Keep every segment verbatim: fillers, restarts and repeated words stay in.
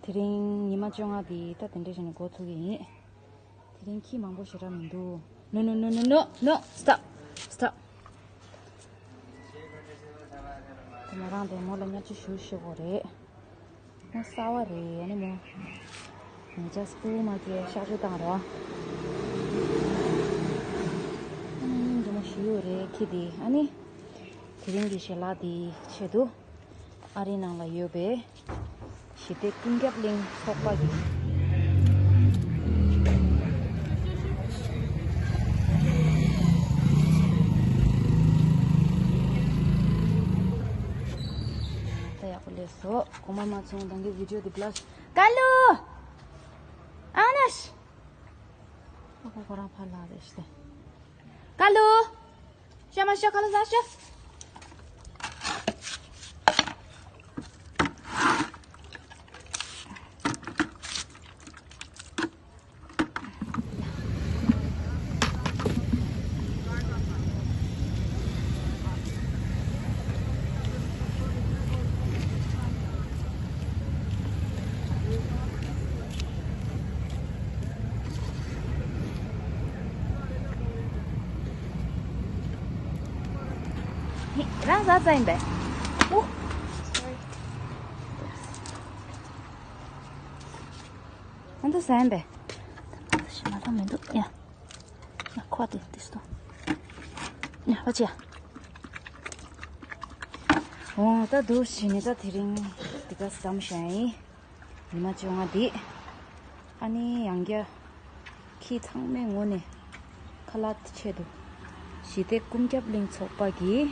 དེ་རིང་ཉི་མ་བཅོ་ལྔ་འདི་ད་དེ་འདྲ་བྱས་ནས་འགོ་ཚུགས་ཀྱི་ཡིན། དེ་རིང་ཁྱི་མང་པོ་ཞེ་དྲག་མི་འདུག No, no, no, no, no, no, stop, stop. དེ་མོ་རང་དེ་མོ་ལ་བརྙས་བཅོས་ཞུ་ཤེས་གོ་རེད། མོ་གསར་བ་རེད། ཨ་ནི་མོ་ངེད་ཅག་སྐུ་མ་སྐྱེས་གཤག་བཅོས་བཏང་རོགས། ཨ་ནི་སྙིང་རྗེ་མོ་ཞིག་ཡོད་རེད་ཁྱི་དེ། ཨ་ནི་དེ་རིང་གི་ཞལ་ལག་དེའི་ཆེད་དུ། ཨ་རིའི་ནང་ལ་ཡོད་པའི་ཞི་བདེ་ཀུན་ཁྱབ་གླིང་ཚོགས་པ་གི། ད་ཡག་པོ་སླེབས་སོང་། གོང་མ་མ་ཚོང་དང་གི་བི་ཌིའོ་དེ་བློག་ཀ་ལུ། ཨ་ནེ་ཤི། ཨ་ཁོ་ཁོ་རང་ཕར་ལ་རེད་ཤི། ཀ་ལུ། ཤ་མ་ཤ་ཁ་ལ་ཟ་ཤ། རང་ཟ་ཚར་ཡིན་པས། ཨོ། ཨ་འདི་ཟ་ཡིན་པས། ཞིམ་མ་ཐག་མི་འདུག་ཡ། ཡ་ཁོ་དེ་དེ་སྟོ། ཡ་ཧོ་ཅི་ཡ། འོ་ད་འདུག་བྱས་ནས་ད་དེ་རིང་འདི་ག་ཟམ་བཞག་ཡིན། ཉི་མ་བཅོ་ལྔ་འདི། ཨ་ནི་ཡང་བསྐྱར་ཁྱི་ཚང་མའི་ངོས་ནས་ཁ་ལག་ཆེད་དུ་ཞི་བདེ་ཀུན་ཁྱབ་གླིང་ཚོགས་པ་གིས་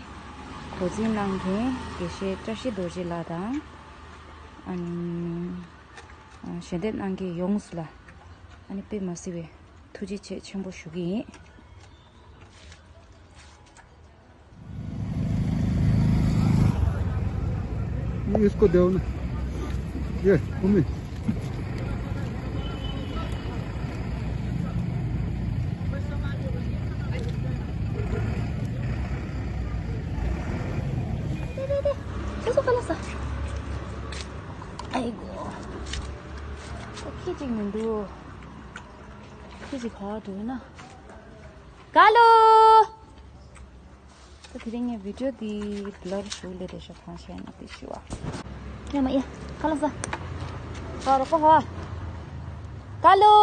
གོ་སྒྲིག་གནང་མཁན་དགེ་བཤེས་བཀྲ་ཤིས་རྡོ་རྗེ་ལགས་དང་། ཨ་ནི་ཞལ་འདེབས་གནང་མཁན་ཡོངས་སུ་ལ་ཨ་ནི་དཔེ་མ་སྲིད་པའི་ཐུགས་རྗེ་ཆེ་ཆེན་པོ་ཞུ་གི་ཡིན། ये इसको दो ना। ये, मम्मी। दे, दे, दे। उसको पहले सा। आइगो। ཁྱི་གཅིག་མི་འདུག་ཁྱི་གཅིག་ག་པར་འགྲོ་ཡིན་ན། ཀ་ལུ། ད་དེ་རིང་ངས་བི་ཌིའོ་འདི་བི་ལོག་ཞུ་ལེ་རེ་ཤ་ཐང་ཤ་ན་དེ་ཞུ་བ། ཡ་མ་ཡ། ཁ་ལག་ཟ། ཧ་རོ་ཀོ་ཧ། ཀ་ལུ།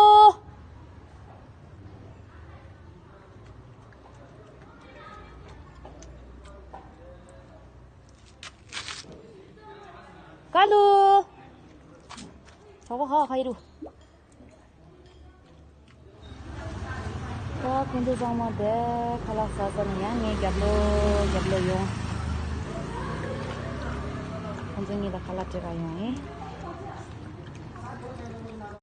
ཀ་ལུ། ཧ་ཀོ་ཧ་ཧ་ཡི་རུ། ད་ཁོང་ཚོ་ཚང་མ་དེ་ཁ་ལག་ཟ་ས་ནས་ཡང་ངའི་རྒྱབ་ལོགས་རྒྱབ་ལོགས་ཡོང་། ཁོང་ཚོ་གཉིས་ལ་ཁ་ལག་སྤྲད་ག་ཡོང་ཡིན།